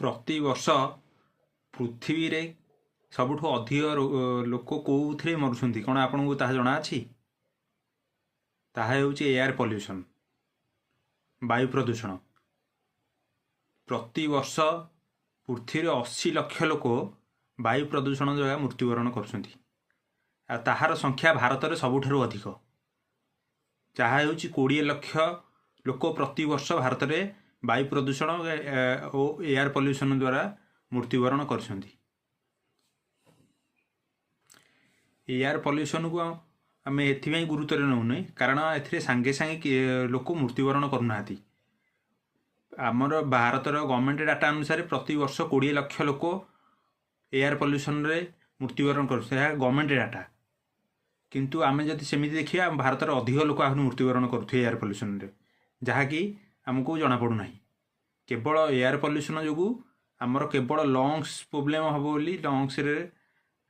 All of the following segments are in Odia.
ପ୍ରତିବର୍ଷ ପୃଥିବୀରେ ସବୁଠୁ ଅଧିକ ଲୋକ କେଉଁଥିରେ ମରୁଛନ୍ତି, କ'ଣ ଆପଣଙ୍କୁ ତାହା ଜଣାଅଛି? ତାହା ହେଉଛି ଏୟାର ପଲ୍ୟୁସନ୍, ବାୟୁ ପ୍ରଦୂଷଣ। ପ୍ରତିବର୍ଷ ପୃଥିବୀରେ 80 ଲକ୍ଷ ଲୋକ ବାୟୁ ପ୍ରଦୂଷଣ ଦ୍ୱାରା ମୃତ୍ୟୁବରଣ କରୁଛନ୍ତି, ଆଉ ତାହାର ସଂଖ୍ୟା ଭାରତରେ ସବୁଠାରୁ ଅଧିକ, ଯାହା ହେଉଛି 20 ଲକ୍ଷ ଲୋକ ପ୍ରତିବର୍ଷ ଭାରତରେ ବାୟୁ ପ୍ରଦୂଷଣ ଓ ଏୟାର ପଲ୍ୟୁସନ୍ ଦ୍ୱାରା ମୃତ୍ୟୁବରଣ କରୁଛନ୍ତି। ଏୟାର ପଲ୍ୟୁସନ୍କୁ ଆମେ ଏଥିପାଇଁ ଗୁରୁତ୍ୱରେ ନେଉନେ, କାରଣ ଏଥିରେ ସାଙ୍ଗେ ସାଙ୍ଗେ ଲୋକ ମୃତ୍ୟୁବରଣ କରୁନାହାନ୍ତି। ଆମର ଭାରତର ଗଭର୍ଣ୍ଣମେଣ୍ଟ ଡାଟା ଅନୁସାରେ ପ୍ରତିବର୍ଷ 20 ଲକ୍ଷ ଲୋକ ଏୟାର ପଲ୍ୟୁସନ୍ରେ ମୃତ୍ୟୁବରଣ କରୁଛନ୍ତି, ଏହା ଗଭର୍ଣ୍ଣମେଣ୍ଟ ଡାଟା। କିନ୍ତୁ ଆମେ ଯଦି ସେମିତି ଦେଖିବା, ଭାରତର ଅଧିକ ଲୋକ ଆହୁରି ମୃତ୍ୟୁବରଣ କରୁଥିବେ ଏୟାର ପଲ୍ୟୁସନ୍ରେ, ଯାହାକି ଆମକୁ ଜଣାପଡ଼ୁନାହିଁ। କେବଳ ଏୟାର ପଲ୍ୟୁସନ୍ ଯୋଗୁଁ ଆମର କେବଳ ଲଙ୍ଗସ୍ ପ୍ରୋବ୍ଲେମ୍ ହେବ ବୋଲି, ଲଙ୍ଗସରେ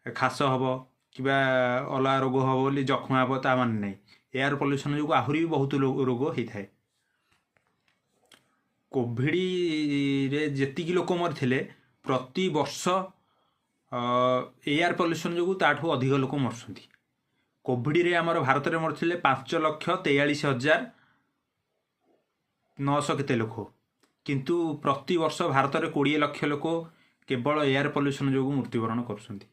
ଖାସ ହେବ କିମ୍ବା ଅଲଗା ରୋଗ ହେବ ବୋଲି ଯକ୍ଷ୍ମା ହେବ ତା ମାନେ ନାହିଁ। ଏୟାର ପଲ୍ୟୁସନ୍ ଯୋଗୁଁ ଆହୁରି ବି ବହୁତ ରୋଗ ହେଇଥାଏ। କୋଭିଡ଼ରେ ଯେତିକି ଲୋକ ମରିଥିଲେ, ପ୍ରତିବର୍ଷ ଏୟାର ପଲ୍ୟୁସନ୍ ଯୋଗୁଁ ତାଠୁ ଅଧିକ ଲୋକ ମରୁଛନ୍ତି। କୋଭିଡ଼ରେ ଆମର ଭାରତରେ ମରିଥିଲେ 5,43,900 କେତେ ଲୋକ, କିନ୍ତୁ ପ୍ରତିବର୍ଷ ଭାରତରେ 20 ଲକ୍ଷ ଲୋକ କେବଳ ଏୟାର ପଲ୍ୟୁସନ୍ ଯୋଗୁଁ ମୃତ୍ୟୁବରଣ କରୁଛନ୍ତି।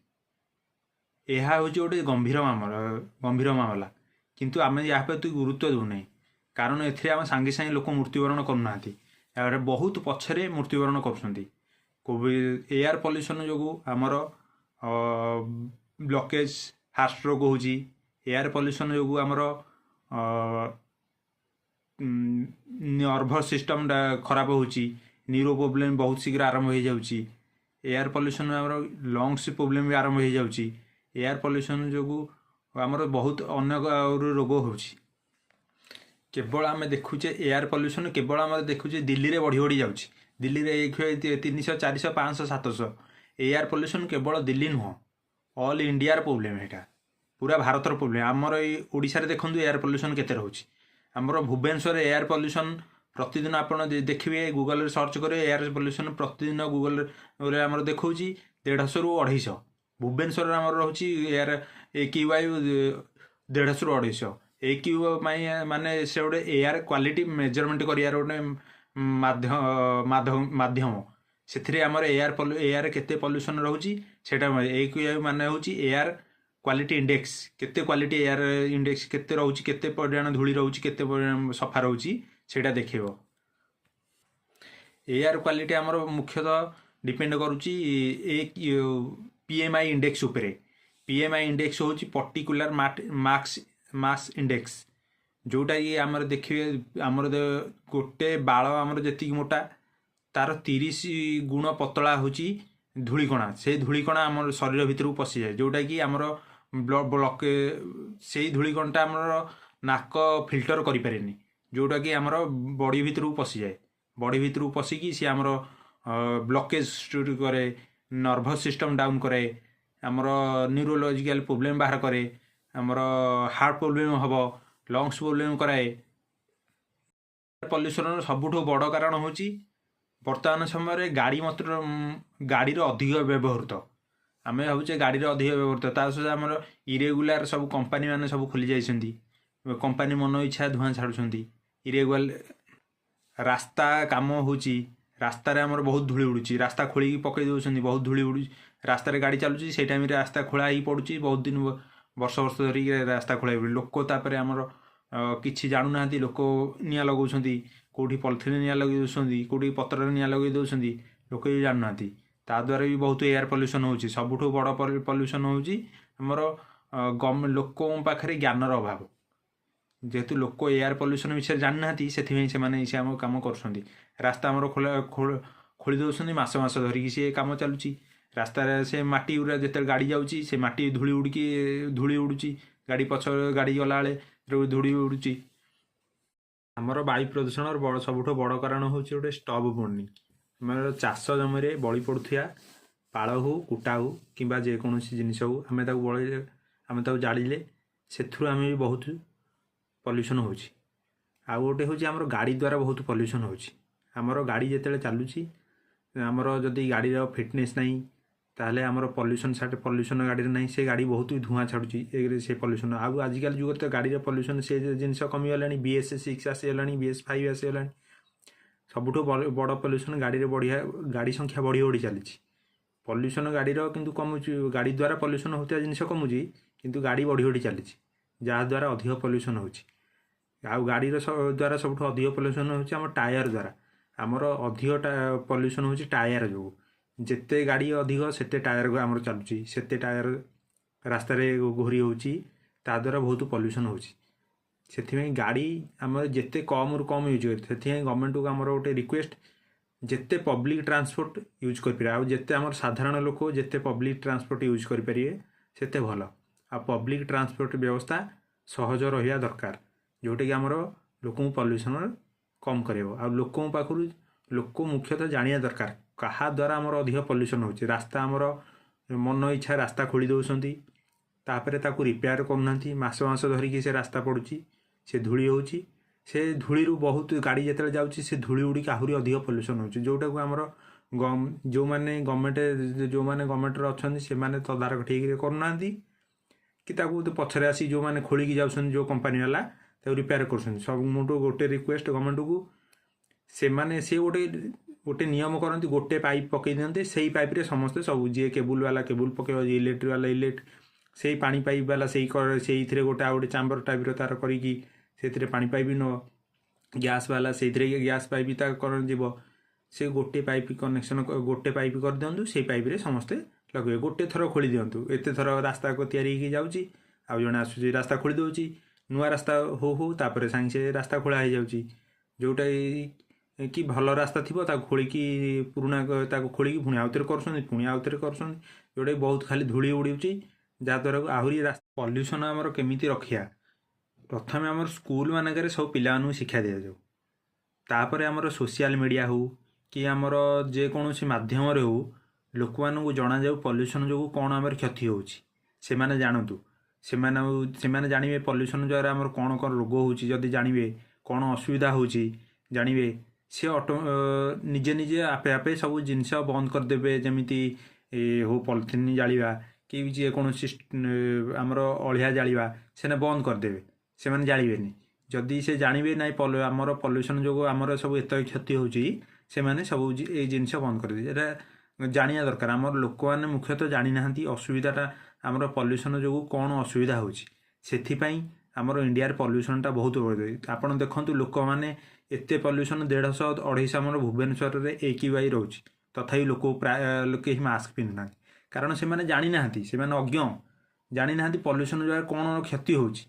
ଏହା ହେଉଛି ଗୋଟେ ଗମ୍ଭୀର ମାମଲା, ଗମ୍ଭୀର ମାମଲା, କିନ୍ତୁ ଆମେ ଏହା ପ୍ରତି ଗୁରୁତ୍ୱ ଦେଉନାହିଁ, କାରଣ ଏଥିରେ ଆମେ ସାଙ୍ଗେ ସାଙ୍ଗେ ଲୋକ ମୃତ୍ୟୁବରଣ କରୁନାହାନ୍ତି, ଏହାର ବହୁତ ପଛରେ ମୃତ୍ୟୁବରଣ କରୁଛନ୍ତି। ଏୟାର ପଲ୍ୟୁସନ୍ ଯୋଗୁଁ ଆମର ବ୍ଲକେଜ୍, ହାର୍ଟ ଷ୍ଟ୍ରୋକ୍ ହେଉଛି। ଏୟାର ପଲ୍ୟୁସନ୍ ଯୋଗୁଁ ଆମର ନର୍ଭସ୍ ସିଷ୍ଟମ୍ଟା ଖରାପ ହେଉଛି, ନ୍ୟୁରୋ ପ୍ରୋବ୍ଲେମ୍ ବହୁତ ଶୀଘ୍ର ଆରମ୍ଭ ହେଇଯାଉଛି। ଏୟାର ପଲ୍ୟୁସନ୍ ଆମର ଲଙ୍ଗସ୍ ପ୍ରୋବ୍ଲେମ୍ ବି ଆରମ୍ଭ ହେଇଯାଉଛି। ଏୟାର ପଲ୍ୟୁସନ୍ ଯୋଗୁଁ ଆମର ବହୁତ ଅନ୍ୟ ରୋଗ ହେଉଛି। କେବଳ ଆମେ ଦେଖୁଛେ ଏୟାର ପଲ୍ୟୁସନ୍, କେବଳ ଆମର ଦେଖୁଛେ ଦିଲ୍ଲୀରେ ବଢ଼ି ବଢ଼ି ଯାଉଛି। ଦିଲ୍ଲୀରେ 300, 400, 500, 700। ଏୟାର ପଲ୍ୟୁସନ୍ କେବଳ ଦିଲ୍ଲୀ ନୁହଁ, ଅଲ୍ ଇଣ୍ଡିଆର ପ୍ରୋବ୍ଲେମ୍, ଏଇଟା ପୁରା ଭାରତର ପ୍ରୋବ୍ଲେମ୍। ଆମର ଏଇ ଓଡ଼ିଶାରେ ଦେଖନ୍ତୁ ଏୟାର ପଲ୍ୟୁସନ୍ କେତେ ରହୁଛି। ଆମର ଭୁବନେଶ୍ୱରରେ ଏୟାର ପଲ୍ୟୁସନ୍ ପ୍ରତିଦିନ ଆପଣ ଦେଖିବେ, ଗୁଗଲରେ ସର୍ଚ୍ଚ କରିବେ, ଏୟାର ପଲ୍ୟୁସନ୍ ପ୍ରତିଦିନ ଗୁଗଲରେ ଆମର ଦେଖାଉଛି 150ରୁ 250। ଭୁବନେଶ୍ୱରରେ ଆମର ରହୁଛି air A Q I 150ରୁ 250। A Q ମାନେ ସେ ଗୋଟେ ଏୟାର କ୍ୱାଲିଟି ମେଜରମେଣ୍ଟ କରିବାର ଗୋଟେ ମାଧ୍ୟମ। ସେଥିରେ ଆମର ଏୟାର କେତେ ପଲ୍ୟୁସନ୍ ରହୁଛି ସେଇଟା। ଏ କ୍ୟୁ I ମାନେ ହେଉଛି ଏୟାର କ୍ୱାଲିଟି ଇଣ୍ଡେକ୍ସ, କେତେ କ୍ୱାଲିଟି ଏୟାର ଇଣ୍ଡେକ୍ସ କେତେ ରହୁଛି, କେତେ ପରିମାଣ ଧୂଳି ରହୁଛି, କେତେ ପରିମାଣ ସଫା ରହୁଛି, ସେଇଟା ଦେଖେଇବ। ଏୟାର କ୍ୱାଲିଟି ଆମର ମୁଖ୍ୟତଃ ଡିପେଣ୍ଡ କରୁଛି ଏ PMI index ଉପରେ। PMI index ହେଉଛି ପର୍ଟିକୁଲାର ମାସ୍ ଇଣ୍ଡେକ୍ସ, ଯେଉଁଟାକି ଆମର ଦେଖିବେ, ଆମର ଗୋଟେ ବାଳ ଆମର ଯେତିକି ମୋଟା, ତାର 30 ଗୁଣ ପତଳା ହେଉଛି ଧୂଳିକଣା। ସେଇ ଧୂଳିକଣା ଆମର ଶରୀର ଭିତରକୁ ପଶିଯାଏ, ଯେଉଁଟାକି ଆମର ବ୍ଲକ, ସେଇ ଧୂଳିକଣାଟା ଆମର ନାକ ଫିଲ୍ଟର କରିପାରେନି, ଯେଉଁଟାକି ଆମର ବଡ଼ି ଭିତରକୁ ପଶିଯାଏ। ବଡ଼ି ଭିତରକୁ ପଶିକି ସିଏ ଆମର ବ୍ଲକେଜ୍ ସୃଷ୍ଟି କରେ, ନର୍ଭସ୍ ସିଷ୍ଟମ୍ ଡାଉନ୍ କରେ, ଆମର ନ୍ୟୁରୋଲୋଜିକାଲ ପ୍ରୋବ୍ଲେମ୍ ବାହାର କରେ, ଆମର ହାର୍ଟ ପ୍ରୋବ୍ଲେମ୍ ହେବ, ଲଙ୍ଗସ୍ ପ୍ରୋବ୍ଲେମ୍ କରାଏ। ପଲ୍ୟୁସନର ସବୁଠୁ ବଡ଼ କାରଣ ହେଉଛି ବର୍ତ୍ତମାନ ସମୟରେ ଗାଡ଼ି ମଟର, ଗାଡ଼ିର ଅଧିକ ବ୍ୟବହୃତ। ଆମେ ଭାବୁଛେ ଗାଡ଼ିର ଅଧିକ ବ୍ୟବହୃତ, ତା ସହିତ ଆମର ଇରେଗୁଲାର ସବୁ କମ୍ପାନୀ ମାନେ ସବୁ ଖୋଲି ଯାଇଛନ୍ତି। କମ୍ପାନୀ ମନ ଇଚ୍ଛା ଧୂଆଁ ଛାଡ଼ୁଛନ୍ତି। ଇରେଗୁଲାର ରାସ୍ତା କାମ ହେଉଛି, ରାସ୍ତାରେ ଆମର ବହୁତ ଧୂଳି ଉଡ଼ୁଛି। ରାସ୍ତା ଖୋଳିକି ପକାଇ ଦେଉଛନ୍ତି, ବହୁତ ଧୂଳି ଉଡ଼ୁଛି। ରାସ୍ତାରେ ଗାଡ଼ି ଚାଲୁଛି, ସେଇ ଟାଇମ୍ରେ ରାସ୍ତା ଖୋଳା ହେଇକି ପଡ଼ୁଛି, ବହୁତ ଦିନ, ବର୍ଷ ବର୍ଷ ଧରିକି ରାସ୍ତା ଖୋଳା ହେଇପଡ଼ୁଛି। ଲୋକ ତାପରେ ଆମର କିଛି ଜାଣୁନାହାନ୍ତି, ଲୋକ ନିଆଁ ଲଗାଉଛନ୍ତି, କେଉଁଠି ପଲିଥିନ୍ ନିଆଁ ଲଗାଇ ଦେଉଛନ୍ତି, କେଉଁଠି ପତ୍ରରେ ନିଆଁ ଲଗାଇ ଦେଉଛନ୍ତି, ଲୋକ ବି ଜାଣୁନାହାନ୍ତି। ତା ଦ୍ୱାରା ବି ବହୁତ ଏୟାର ପଲ୍ୟୁସନ୍ ହେଉଛି। ସବୁଠୁ ବଡ଼ ପଲ୍ୟୁସନ୍ ହେଉଛି ଆମର ଲୋକଙ୍କ ପାଖରେ ଜ୍ଞାନର ଅଭାବ। ଯେହେତୁ ଲୋକ ଏୟାର ପଲ୍ୟୁସନ୍ ବିଷୟରେ ଜାଣିନାହାନ୍ତି, ସେଥିପାଇଁ ସେମାନେ ସେ ଆମ କାମ କରୁଛନ୍ତି। ରାସ୍ତା ଆମର ଖୋଲା ଖୋଳି ଦେଉଛନ୍ତି, ମାସ ମାସ ଧରିକି ସିଏ କାମ ଚାଲୁଛି ରାସ୍ତାରେ। ସେ ମାଟି ଗୁଡ଼ା ଯେତେବେଳେ ଗାଡ଼ି ଯାଉଛି, ସେ ମାଟି ଧୂଳି ଉଡ଼ିକି ଧୂଳି ଉଡ଼ୁଛି, ଗାଡ଼ି ପଛ ଗାଡ଼ି ଗଲାବେଳେ ଧୂଳି ଉଡ଼ୁଛି। ଆମର ବାୟୁ ପ୍ରଦୂଷଣର ବଡ଼ ସବୁଠୁ ବଡ଼ କାରଣ ହେଉଛି ଗୋଟେ ଷ୍ଟବ୍ ବର୍ଣ୍ଣିଂ। ଆମର ଚାଷ ଜମିରେ ବଳି ପଡ଼ୁଥିବା ପାଳ ହଉ, କୁଟା ହଉ କିମ୍ବା ଯେକୌଣସି ଜିନିଷ ହଉ, ଆମେ ତାକୁ ବଳେଇଲେ, ଆମେ ତାକୁ ଜାଳିଲେ, ସେଥିରୁ ଆମେ ବି ବହୁତ ପଲ୍ୟୁସନ୍ ହେଉଛି। ଆଉ ଗୋଟେ ହେଉଛି ଆମର ଗାଡ଼ି ଦ୍ୱାରା ବହୁତ ପଲ୍ୟୁସନ୍ ହେଉଛି। ଆମର ଗାଡ଼ି ଯେତେବେଳେ ଚାଲୁଛି, ଆମର ଯଦି ଗାଡ଼ିର ଫିଟନେସ୍ ନାହିଁ, ତାହେଲେ ଆମର ପଲ୍ୟୁସନ୍ ସାଇଡ଼୍ ପଲ୍ୟୁସନ୍ ଗାଡ଼ିରେ ନାହିଁ, ସେ ଗାଡ଼ି ବହୁତ ଧୂଆଁ ଛାଡ଼ୁଛି ଏକରେ ସେ ପଲ୍ୟୁସନ୍। ଆଉ ଆଜିକାଲି ଯୁଗରେ ତ ଗାଡ଼ିର ପଲ୍ୟୁସନ୍ ସେ ଜିନିଷ କମିଗଲାଣି, BS6 ଆସିଗଲାଣି, BS5 ଆସିଗଲାଣି। ସବୁଠୁ ବଡ଼ ପଲ୍ୟୁସନ୍ ଗାଡ଼ିରେ ବଢ଼ିଆ, ଗାଡ଼ି ସଂଖ୍ୟା ବଢ଼ି ବଢ଼ି ଚାଲିଛି। ପଲ୍ୟୁସନ୍ ଗାଡ଼ିର କିନ୍ତୁ କମୁଛି, ଗାଡ଼ି ଦ୍ୱାରା ପଲ୍ୟୁସନ୍ ହେଉଥିବା ଜିନିଷ କମୁଛି, କିନ୍ତୁ ଗାଡ଼ି ବଢ଼ି ବଢ଼ି ଚାଲିଛି, ଯାହାଦ୍ୱାରା ଅଧିକ ପଲ୍ୟୁସନ୍ ହେଉଛି। ଆଉ ଗାଡ଼ିର ଦ୍ୱାରା ସବୁଠୁ ଅଧିକ ପଲ୍ୟୁସନ୍ ହେଉଛି ଆମ ଟାୟାର ଦ୍ୱାରା। ଆମର ଅଧିକ ପଲ୍ୟୁସନ୍ ହେଉଛି ଟାୟାର ଯୋଗୁଁ। ଯେତେ ଗାଡ଼ି ଅଧିକ, ସେତେ ଟାୟାର ଆମର ଚାଲୁଛି, ସେତେ ଟାୟାର ରାସ୍ତାରେ ଘୋରି ହେଉଛି, ତା ଦ୍ୱାରା ବହୁତ ପଲ୍ୟୁସନ୍ ହେଉଛି। ସେଥିପାଇଁ ଗାଡ଼ି ଆମର ଯେତେ କମ୍ରୁ କମ୍ ୟୁଜ୍ କରିବେ। ସେଥିପାଇଁ ଗଭର୍ଣ୍ଣମେଣ୍ଟକୁ ଆମର ଗୋଟେ ରିକ୍ୱେଷ୍ଟ, ଯେତେ ପବ୍ଲିକ୍ ଟ୍ରାନ୍ସପୋର୍ଟ ୟୁଜ୍ କରିପାରିବେ, ଆଉ ଯେତେ ଆମର ସାଧାରଣ ଲୋକ ଯେତେ ପବ୍ଲିକ୍ ଟ୍ରାନ୍ସପୋର୍ଟ ୟୁଜ୍ କରିପାରିବେ ସେତେ ଭଲ। ଆଉ ପବ୍ଲିକ୍ ଟ୍ରାନ୍ସପୋର୍ଟ ବ୍ୟବସ୍ଥା ସହଜ ରହିବା ଦରକାର, ଯେଉଁଟାକି ଆମର ଲୋକଙ୍କୁ ପଲ୍ୟୁସନ୍ କମ୍ କରିବ। ଆଉ ଲୋକଙ୍କ ପାଖରୁ ଲୋକ ମୁଖ୍ୟତଃ ଜାଣିବା ଦରକାର କାହା ଦ୍ୱାରା ଆମର ଅଧିକ ପଲ୍ୟୁସନ୍ ହେଉଛି। ରାସ୍ତା ଆମର ମନ ଇଚ୍ଛା ରାସ୍ତା ଖୋଳି ଦେଉଛନ୍ତି, ତାପରେ ତାକୁ ରିପେୟାର କରୁନାହାନ୍ତି, ମାସ ମାସ ଧରିକି ସେ ରାସ୍ତା ପଡ଼ୁଛି, ସେ ଧୂଳି ହେଉଛି। ସେ ଧୂଳିରୁ ବହୁତ ଗାଡ଼ି ଯେତେବେଳେ ଯାଉଛି, ସେ ଧୂଳି ଉଡ଼ିକି ଆହୁରି ଅଧିକ ପଲ୍ୟୁସନ୍ ହେଉଛି, ଯେଉଁଟାକୁ ଆମର ଯେଉଁମାନେ ଗଭର୍ଣ୍ଣମେଣ୍ଟରେ ଅଛନ୍ତି ସେମାନେ ତଦାରଖ ଠିକ୍ରେ କରୁନାହାନ୍ତି, କି ତାକୁ ପଛରେ ଆସି ଯେଉଁମାନେ ଖୋଳିକି ଯାଉଛନ୍ତି, ଯେଉଁ କମ୍ପାନୀ ବାଲା, ତାକୁ ରିପେୟାର କରୁଛନ୍ତି। ସବୁଠୁ ଗୋଟେ ରିକ୍ୱେଷ୍ଟ ଗଭର୍ଣ୍ଣମେଣ୍ଟକୁ, ସେମାନେ ସେ ଗୋଟେ ଗୋଟେ ନିୟମ କରନ୍ତି, ଗୋଟେ ପାଇପ୍ ପକାଇ ଦିଅନ୍ତି, ସେଇ ପାଇପ୍ରେ ସମସ୍ତେ ସବୁ, ଯିଏ କେବୁଲ୍ ବାଲା କେବୁଲ୍ ପକାଇବ, ଯିଏ ଇଲେକ୍ଟ୍ରି ବାଲା ଇଲେକ୍ଟ୍ରି, ସେଇ ପାଣି ପାଇପ୍ ବାଲା ସେଇ ସେଇଥିରେ ଗୋଟେ ଆଉ ଗୋଟେ ଚାମ୍ବର ଟାଇପ୍ର ତାର କରିକି ସେଥିରେ ପାଣି ପାଇପ୍ ନେବ, ଗ୍ୟାସ୍ ବାଲା ସେଇଥିରେ ଗ୍ୟାସ୍ ପାଇପ୍ ତା ଯିବ। ସେ ଗୋଟେ ପାଇପ୍ କନେକ୍ସନ୍, ଗୋଟେ ପାଇପ୍ କରିଦିଅନ୍ତୁ, ସେଇ ପାଇପ୍ରେ ସମସ୍ତେ ଲଗେଇବେ। ଗୋଟେ ଥର ଖୋଳି ଦିଅନ୍ତୁ। ଏତେ ଥର ରାସ୍ତା ତିଆରି ହେଇକି ଯାଉଛି, ଆଉ ଜଣେ ଆସୁଛି ରାସ୍ତା ଖୋଳି ଦେଉଛି, ନୂଆ ରାସ୍ତା ହଉ ହଉ ତାପରେ ସାଙ୍ଗେ ସାଙ୍ଗେ ରାସ୍ତା ଖୋଳା ହେଇଯାଉଛି। ଯେଉଁଟା କି ଭଲ ରାସ୍ତା ଥିବ, ତାକୁ ଖୋଳିକି ପୁରୁଣା ତାକୁ ଖୋଳିକି ପୁଣି ଆଉଥରେ କରୁଛନ୍ତି, ପୁଣି ଆଉଥରେ କରୁଛନ୍ତି, ଯେଉଁଟାକି ବହୁତ ଖାଲି ଧୂଳି ଉଡ଼ୁଛି, ଯାହାଦ୍ୱାରା ଆହୁରି ପଲ୍ୟୁସନ୍ ଆମର କେମିତି ରଖିବା? ପ୍ରଥମେ ଆମର ସ୍କୁଲ ମାନଙ୍କରେ ସବୁ ପିଲାମାନଙ୍କୁ ଶିକ୍ଷା ଦିଆଯାଉ। ତାପରେ ଆମର ସୋସିଆଲ ମିଡ଼ିଆ ହେଉ କି ଆମର ଯେକୌଣସି ମାଧ୍ୟମରେ ହେଉ, ଲୋକମାନଙ୍କୁ ଜଣାଯାଉ ପଲ୍ୟୁସନ୍ ଯୋଗୁଁ କ'ଣ ଆମର କ୍ଷତି ହେଉଛି। ସେମାନେ ଜାଣନ୍ତୁ, ସେମାନେ ଜାଣିବେ ପଲ୍ୟୁସନ୍ ଦ୍ୱାରା ଆମର କ'ଣ କ'ଣ ରୋଗ ହେଉଛି। ଯଦି ଜାଣିବେ କ'ଣ ଅସୁବିଧା ହେଉଛି ଜାଣିବେ, ସେ ଅଟୋ ନିଜେ ନିଜେ ଆପେ ଆପେ ସବୁ ଜିନିଷ ବନ୍ଦ କରିଦେବେ। ଯେମିତି ହଉ ପଲିଥିନ୍ ଜାଳିବା କି ଯେକୌଣସି ଆମର ଅଳିଆ ଜାଳିବା, ସେମାନେ ବନ୍ଦ କରିଦେବେ, ସେମାନେ ଜାଳିବେନି। ଯଦି ସେ ଜାଣିବେ ନାଇଁ ଆମର ପଲ୍ୟୁସନ୍ ଯୋଗୁଁ ଆମର ସବୁ ଏତେ କ୍ଷତି ହେଉଛି, ସେମାନେ ସବୁ ଏଇ ଜିନିଷ ବନ୍ଦ କରିଦେବେ। ଏଇଟା ଜାଣିବା ଦରକାର। ଆମର ଲୋକମାନେ ମୁଖ୍ୟତଃ ଜାଣିନାହାନ୍ତି ଅସୁବିଧାଟା, ଆମର ପଲ୍ୟୁସନ୍ ଯୋଗୁଁ କ'ଣ ଅସୁବିଧା ହେଉଛି। ସେଥିପାଇଁ ଆମର ଇଣ୍ଡିଆରେ ପଲ୍ୟୁସନ୍ଟା ବହୁତ ବଢ଼ିଯାଇଛି। ଆପଣ ଦେଖନ୍ତୁ, ଲୋକମାନେ ଏତେ ପଲ୍ୟୁସନ୍, 150 250 ଆମର ଭୁବନେଶ୍ୱରରେ AQI ରହୁଛି, ତଥାପି ଲୋକ ପ୍ରାୟ କେହି ମାସ୍କ ପିନ୍ଧୁନାହାନ୍ତି। କାରଣ ସେମାନେ ଜାଣିନାହାନ୍ତି, ସେମାନେ ଅଜ୍ଞ, ଜାଣିନାହାନ୍ତି ପଲ୍ୟୁସନ୍ ଦ୍ୱାରା କ'ଣ କ୍ଷତି ହେଉଛି।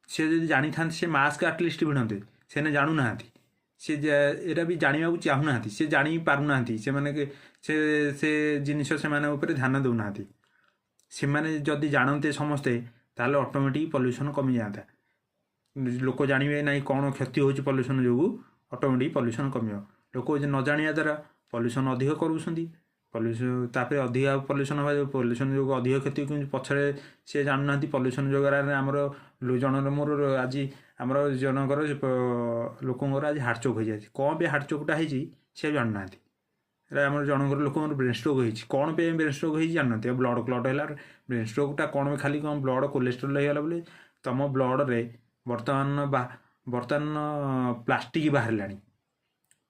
ସେ ଯଦି ଜାଣିଥାନ୍ତେ, ସେ ମାସ୍କ ଆଟଲିଷ୍ଟ ପିନ୍ଧନ୍ତେ। ସେମାନେ ଜାଣୁନାହାନ୍ତି, ସେ ଏଇଟା ବି ଜାଣିବାକୁ ଚାହୁଁନାହାନ୍ତି, ସେ ଜାଣି ପାରୁନାହାନ୍ତି। ସେମାନେ ସେ ସେ ଜିନିଷ ସେମାନଙ୍କ ଉପରେ ଧ୍ୟାନ ଦେଉନାହାନ୍ତି। ସେମାନେ ଯଦି ଜାଣନ୍ତେ ସମସ୍ତେ, ତାହେଲେ ଅଟୋମେଟିକ୍ ପଲ୍ୟୁସନ୍ କମିଯାଆନ୍ତା। ଲୋକ ଜାଣିବେ ନାହିଁ କ'ଣ କ୍ଷତି ହେଉଛି ପଲ୍ୟୁସନ୍ ଯୋଗୁଁ, ଅଟୋମେଟିକ୍ ପଲ୍ୟୁସନ୍ କମିବ। ଲୋକ ନ ଜାଣିବା ଦ୍ୱାରା ପଲ୍ୟୁସନ୍ ଅଧିକ କରୁଛନ୍ତି। ପଲ୍ୟୁସନ୍ ତାପରେ ଅଧିକା ପଲ୍ୟୁସନ୍ ହେବା, ପଲ୍ୟୁସନ୍ ଯୋଗୁଁ ଅଧିକ କ୍ଷତି। କିନ୍ତୁ ପଛରେ ସେ ଜାଣୁନାହାନ୍ତି ପଲ୍ୟୁସନ୍ ଯୋଗୁଁ ଆମର ଜଣର, ମୋର ଆଜି ଆମର ଜଣଙ୍କର ଲୋକଙ୍କର ଆଜି ହାର୍ଟ ଚୋକ୍ ହେଇଯାଇଛି। କ'ଣ ପାଇଁ ହାର୍ଟ ଚୋକ୍ଟା ହେଇଛି ସେ ଜାଣୁନାହାନ୍ତି। ଏଇଟା ଆମର ଜଣଙ୍କର ଲୋକଙ୍କର ବ୍ରେନ୍ ଷ୍ଟ୍ରୋକ୍ ହେଇଛି, କ'ଣ ପାଇଁ ବ୍ରେନ୍ ଷ୍ଟ୍ରୋକ୍ ହେଇଛି ଜାଣୁନାହାନ୍ତି। ବ୍ଲଡ଼ କ୍ଲଟ୍ ହେଲା, ବ୍ରେନ୍ ଷ୍ଟ୍ରୋକ୍ଟା କ'ଣ ଖାଲି କ'ଣ ବ୍ଲଡ଼ କୋଲେଷ୍ଟ୍ରଲ୍ ହେଇଗଲା ବୋଲି? ତୁମ ବ୍ଲଡ଼ରେ ବର୍ତ୍ତମାନ ବା ବର୍ତ୍ତମାନ ପ୍ଲାଷ୍ଟିକ୍ ବାହାରିଲାଣି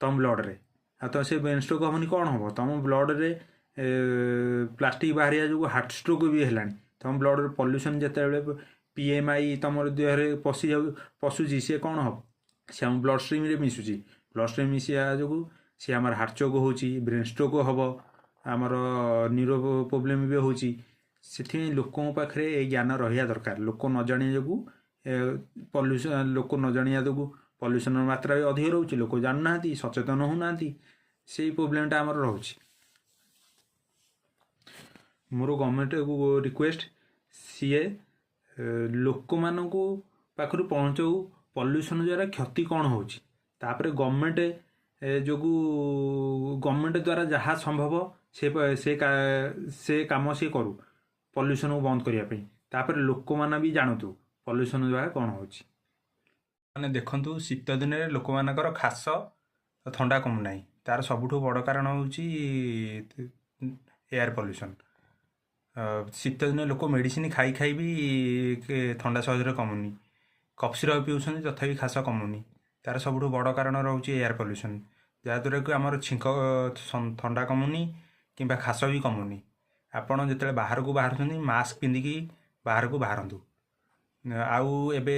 ତୁମ ବ୍ଲଡ଼ରେ, ଆଉ ତ ସେ ବ୍ରେନ୍ ଷ୍ଟ୍ରୋକ୍ ହେବନି କ'ଣ ହେବ? ତୁମ ବ୍ଲଡ଼ରେ ପ୍ଲାଷ୍ଟିକ୍ ବାହାରିବା ଯୋଗୁଁ ହାର୍ଟ ଷ୍ଟ୍ରୋକ୍ ବି ହେଲାଣି। ତୁମ ବ୍ଲଡ଼ରେ ପଲ୍ୟୁସନ୍ ଯେତେବେଳେ PMI ତୁମର ଦେହରେ ପଶିଯାଉ ପଶୁଛି, ସିଏ କ'ଣ ହେବ? ସେ ଆମ ବ୍ଲଡ଼ ଷ୍ଟ୍ରିମ୍ରେ ମିଶୁଛି। ବ୍ଲଡ଼ ଷ୍ଟ୍ରିମ୍ ମିଶିବା ଯୋଗୁଁ ସେ ଆମର ହାର୍ଟ ଚୋକ୍ ହେଉଛି, ବ୍ରେନ୍ ଷ୍ଟ୍ରୋକ୍ ହେବ, ଆମର ନ୍ୟୁରୋ ପ୍ରୋବ୍ଲେମ୍ ବି ହେଉଛି। ସେଥିପାଇଁ ଲୋକଙ୍କ ପାଖରେ ଏଇ ଜ୍ଞାନ ରହିବା ଦରକାର। ଲୋକ ନ ଜାଣିବା ଯୋଗୁଁ ପଲ୍ୟୁସନ୍, ଲୋକ ନ ଜାଣିବା ଯୋଗୁଁ ପଲ୍ୟୁସନ୍ର ମାତ୍ରା ବି ଅଧିକ ରହୁଛି। ଲୋକ ଜାଣୁନାହାନ୍ତି, ସଚେତନ ହେଉନାହାନ୍ତି, ସେଇ ପ୍ରୋବ୍ଲେମଟା ଆମର ରହୁଛି। ମୋର ଗଭର୍ଣ୍ଣମେଣ୍ଟକୁ ରିକ୍ୱେଷ୍ଟ, ସିଏ ଲୋକମାନଙ୍କୁ ପାଖରୁ ପହଞ୍ଚଉ ପଲ୍ୟୁସନ୍ ଦ୍ୱାରା କ୍ଷତି କ'ଣ ହେଉଛି। ତାପରେ ଗଭର୍ଣ୍ଣମେଣ୍ଟ ଯୋଗୁଁ, ଗଭର୍ଣ୍ଣମେଣ୍ଟ ଦ୍ୱାରା ଯାହା ସମ୍ଭବ ସେ ସେ ସେ କାମ ସିଏ କରୁ ପଲ୍ୟୁସନ୍କୁ ବନ୍ଦ କରିବା ପାଇଁ। ତାପରେ ଲୋକମାନେ ବି ଜାଣନ୍ତୁ ପଲ୍ୟୁସନ୍ ଦ୍ୱାରା କ'ଣ ହେଉଛି। ମାନେ ଦେଖନ୍ତୁ, ଶୀତ ଦିନରେ ଲୋକମାନଙ୍କର ଖାସ, ଥଣ୍ଡା କମୁନାହିଁ। ତା'ର ସବୁଠୁ ବଡ଼ କାରଣ ହେଉଛି ଏୟାର ପଲ୍ୟୁସନ୍। ଶୀତଦିନେ ଲୋକ ମେଡ଼ିସିନ ଖାଇ ଖାଇ ବି ଥଣ୍ଡା ସହଜରେ କମୁନି। କଫ୍ ସିରପ୍ ପିଉଛନ୍ତି, ତଥାପି ଖାସ କମୁନି। ତା'ର ସବୁଠୁ ବଡ଼ କାରଣ ରହୁଛି ଏୟାର ପଲ୍ୟୁସନ୍, ଯାହାଦ୍ୱାରା କି ଆମର ଛିଙ୍କ ଥଣ୍ଡା କମୁନି କିମ୍ବା ଖାସ ବି କମୁନି। ଆପଣ ଯେତେବେଳେ ବାହାରକୁ ବାହାରୁଛନ୍ତି, ମାସ୍କ ପିନ୍ଧିକି ବାହାରକୁ ବାହାରନ୍ତୁ। ଆଉ ଏବେ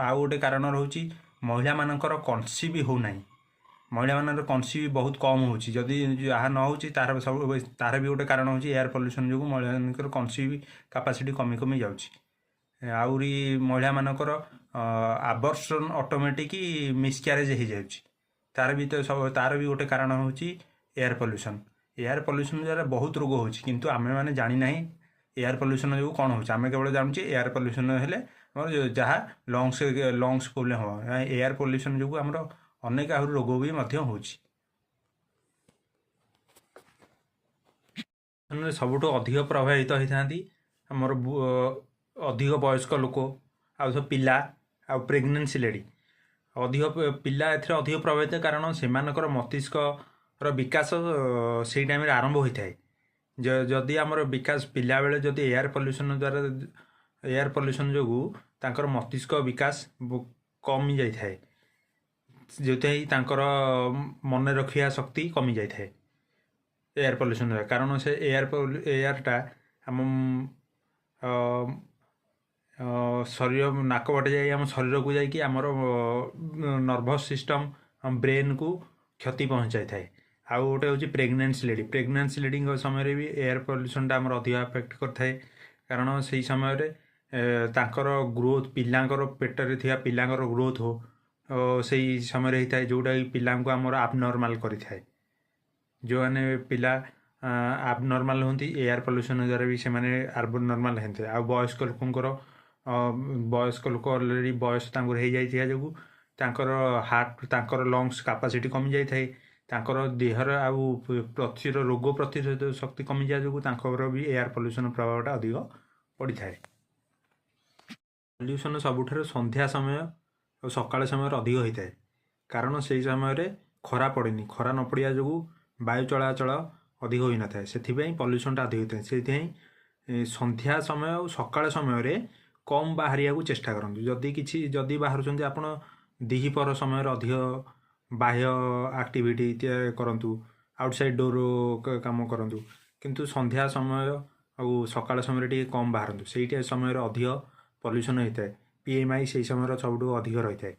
ଆଉ ଗୋଟେ କାରଣ ରହୁଛି, ମହିଳାମାନଙ୍କର କନସିଭ୍ ହେଉନାହିଁ। ମହିଳାମାନଙ୍କର କନସିଭ୍ ବହୁତ କମ୍ ହେଉଛି। ଯଦି ଯାହା ନ ହେଉଛି, ତା'ର ସବୁ ତା'ର ବି ଗୋଟେ କାରଣ ହେଉଛି ଏୟାର ପଲ୍ୟୁସନ୍ ଯୋଗୁଁ ମହିଳାମାନଙ୍କର କନସିଭ୍ କାପାସିଟି କମି କମି ଯାଉଛି। ଆହୁରି ମହିଳାମାନଙ୍କର ଆବର୍ସନ୍, ଅଟୋମେଟିକ୍ ମିସକ୍ୟାରେଜ୍ ହେଇଯାଉଛି। ତା'ର ବି ତ ସବୁ ତା'ର ବି ଗୋଟେ କାରଣ ହେଉଛି ଏୟାର ପଲ୍ୟୁସନ୍। ଏୟାର ପଲ୍ୟୁସନ୍ ଦ୍ୱାରା ବହୁତ ରୋଗ ହେଉଛି, କିନ୍ତୁ ଆମେମାନେ ଜାଣିନାହିଁ ଏୟାର ପଲ୍ୟୁସନ୍ ଯୋଗୁଁ କ'ଣ ହେଉଛି। ଆମେ କେବଳ ଜାଣୁଛେ ଏୟାର ପଲ୍ୟୁସନ୍ ହେଲେ ଆମର ଯାହା ଲଙ୍ଗସ୍ ପ୍ରୋବ୍ଲେମ୍ ହେବ। ଏୟାର ପଲ୍ୟୁସନ୍ ଯୋଗୁଁ ଆମର ଅନେକ ଆହୁରି ରୋଗ ବି ମଧ୍ୟ ହେଉଛି। ସବୁଠୁ ଅଧିକ ପ୍ରଭାବିତ ହୋଇଥାନ୍ତି ଆମର ଅଧିକ ବୟସ୍କ ଲୋକ, ଆଉ ସବୁ ପିଲା, ଆଉ ପ୍ରେଗନେନ୍ସି ଲେଡ଼ି। ଅଧିକ ପିଲା ଏଥିରେ ଅଧିକ ପ୍ରଭାବିତ, କାରଣ ସେମାନଙ୍କର ମସ୍ତିଷ୍କର ବିକାଶ ସେଇ ଟାଇମ୍ରେ ଆରମ୍ଭ ହୋଇଥାଏ। ଯଦି ଆମର ବିକାଶ ପିଲାବେଳେ ଯଦି ଏୟାର ପଲ୍ୟୁସନ୍ ଦ୍ୱାରା, ଏୟାର ପଲ୍ୟୁସନ୍ ଯୋଗୁଁ ତାଙ୍କର ମସ୍ତିଷ୍କ ବିକାଶ କମି ଯାଇଥାଏ, ଯେଉଁଥିପାଇଁ ତାଙ୍କର ମନେ ରଖିବା ଶକ୍ତି କମି ଯାଇଥାଏ ଏୟାର ପଲ୍ୟୁସନ୍ ଦ୍ୱାରା। କାରଣ ସେ ଏୟାରଟା ଆମ ଶରୀର ନାକ ବାଟେ ଯାଇ ଆମ ଶରୀରକୁ ଯାଇକି ଆମର ନର୍ଭସ୍ ସିଷ୍ଟମ୍, ବ୍ରେନ୍କୁ କ୍ଷତି ପହଞ୍ଚାଇଥାଏ। ଆଉ ଗୋଟେ ହେଉଛି ପ୍ରେଗନେନ୍ସି ଲେଡ଼ି। ପ୍ରେଗନେନ୍ସି ଲେଡ଼ିଙ୍କ ସମୟରେ ବି ଏୟାର ପଲ୍ୟୁସନ୍ଟା ଆମର ଅଧିକ ଆଫେକ୍ଟ କରିଥାଏ, କାରଣ ସେଇ ସମୟରେ ତାଙ୍କର ଗ୍ରୋଥ୍, ପିଲାଙ୍କର ପେଟରେ ଥିବା ପିଲାଙ୍କର ଗ୍ରୋଥ୍ ସେଇ ସମୟରେ ହେଇଥାଏ, ଯେଉଁଟାକି ପିଲାଙ୍କୁ ଆମର ଆବନର୍ମାଲ୍ କରିଥାଏ। ଯେଉଁମାନେ ପିଲା ଆବନର୍ମାଲ୍ ହୁଅନ୍ତି, ଏୟାର ପଲ୍ୟୁସନ୍ ଦ୍ୱାରା ବି ସେମାନେ ଆବନର୍ମାଲ୍ ହେଇଥାଏ। ଆଉ ବୟସ୍କ ଲୋକଙ୍କର, ବୟସ୍କ ଲୋକ ଅଲରେଡ଼ି ବୟସ ତାଙ୍କର ହେଇଯାଇଥିବା ଯୋଗୁଁ ତାଙ୍କର ହାର୍ଟ, ତାଙ୍କର ଲଙ୍ଗସ୍ କାପାସିଟି କମିଯାଇଥାଏ। ତାଙ୍କର ଦେହର ଆଉ ରୋଗ ପ୍ରତିରୋଧ ଶକ୍ତି କମିଯିବା ଯୋଗୁଁ ତାଙ୍କର ବି ଏୟାର ପଲ୍ୟୁସନ୍ ପ୍ରଭାବଟା ଅଧିକ ପଡ଼ିଥାଏ। ପଲ୍ୟୁସନ୍ ସବୁଠାରୁ ସନ୍ଧ୍ୟା ସମୟ ଆଉ ସକାଳ ସମୟରେ ଅଧିକ ହୋଇଥାଏ, କାରଣ ସେଇ ସମୟରେ ଖରା ପଡ଼େନି। ଖରା ନ ପଡ଼ିବା ଯୋଗୁଁ ବାୟୁ ଚଳାଚଳ ଅଧିକ ହୋଇନଥାଏ, ସେଥିପାଇଁ ପଲ୍ୟୁସନ୍ଟା ଅଧିକ ହୋଇଥାଏ। ସେଥିପାଇଁ ସନ୍ଧ୍ୟା ସମୟ ଆଉ ସକାଳ ସମୟରେ କମ୍ ବାହାରିବାକୁ ଚେଷ୍ଟା କରନ୍ତୁ। ଯଦି କିଛି ଯଦି ବାହାରୁଛନ୍ତି ଆପଣ, ଦ୍ୱିପହର ସମୟରେ ଅଧିକ ବାହ୍ୟ ଆକ୍ଟିଭିଟି କରନ୍ତୁ, ଆଉଟସାଇଡ଼୍ ଡୋର୍ କାମ କରନ୍ତୁ, କିନ୍ତୁ ସନ୍ଧ୍ୟା ସମୟ ଆଉ ସକାଳ ସମୟରେ ଟିକେ କମ୍ ବାହାରନ୍ତୁ। ସେଇଟା ସମୟରେ ଅଧିକ ପଲ୍ୟୁସନ୍ ହୋଇଥାଏ। PMI ସେଇ ସମୟରେ ସବୁଠୁ ଅଧିକ ରହିଥାଏ।